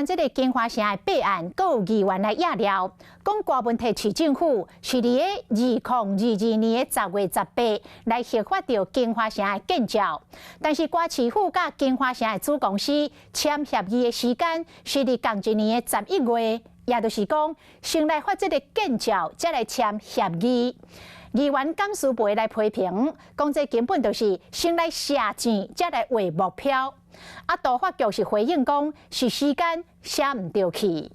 關這个京華城的弊案，閣有議員來掖料，講柯文哲市政府是佇个2022年的10月18來核發著京華城的建照，但是歌市府佮京華城的子公司簽協議的時間是佇仝一年的11月，也就是講，先來發這个建照，才來簽協議。議員甘思培來批評，講這根本就是先來寫錢，才來畫目標。啊，都發局是回應講，是時間寫毋著去。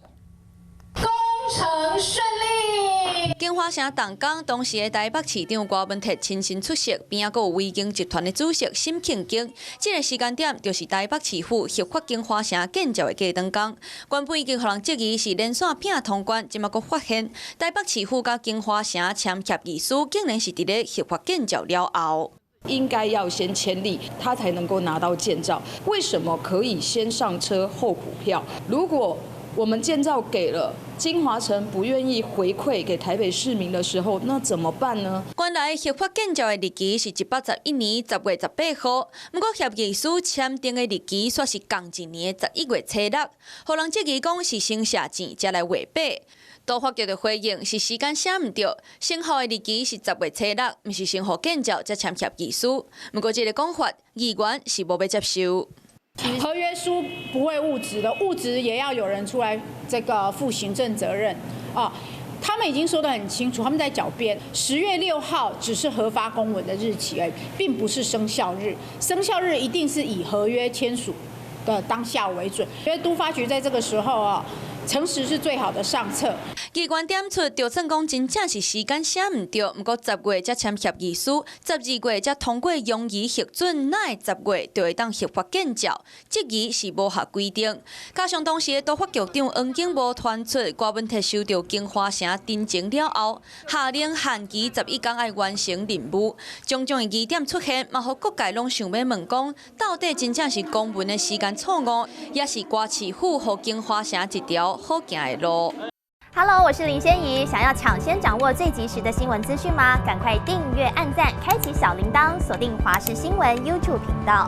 工程順利。京華城動工，當時的台北市長柯文哲親身出席，邊仔閣有維京集團的主席沈慶京。這个時間點就是台北市府核發京華城建照的過當工。原本已經予人質疑是連線拼通關，這馬閣發現台北市府佮京華城簽協議書，竟然是佇咧核發建照了後。應該要先簽立，他才能夠拿到建照。為什麼可以先上車後補票？如果我們建照給了京華城，不願意回饋給台北市民的時候，那怎麼辦呢？原來核發建照的日期是111年10月18號，毋過協議書簽訂的日期卻是仝一年的11月初6，予人質疑講是先寫錢才來畫餅。都發局的回應是時間寫毋著，生效的日期是10月初6，毋是先予建照才簽協議書。毋過這个講法，議員是無欲接受。合約書不會誤植的，誤植也要有人出來這個負行政責任啊。他們已經說得很清楚，他們在狡辯。10月6號只是核發公文的日期而已，並不是生效日。生效日一定是以合約簽署的當下為準。因為都發局在這個時候啊，誠實是最好的上策。機關點出，就算講真正是時間寫毋著，毋過十月才簽協議書，12月才通過容易核准，哪會十月就會當核發建照？質疑是無合規定。加上當時的都發局長黃景無傳出柯文哲收著京華城陳情了後，下令限期11天愛完成任務，種種的疑點出現，嘛予各界攏想欲問講，到底真正是公文的時間錯誤，抑是歌市府予京華城一條好行的路？ Hello，我是林仙怡。想要搶先掌握最及時的新聞資訊嗎？趕快訂閱、按讚、開啟小鈴鐺，鎖定華視新聞 YouTube 頻道。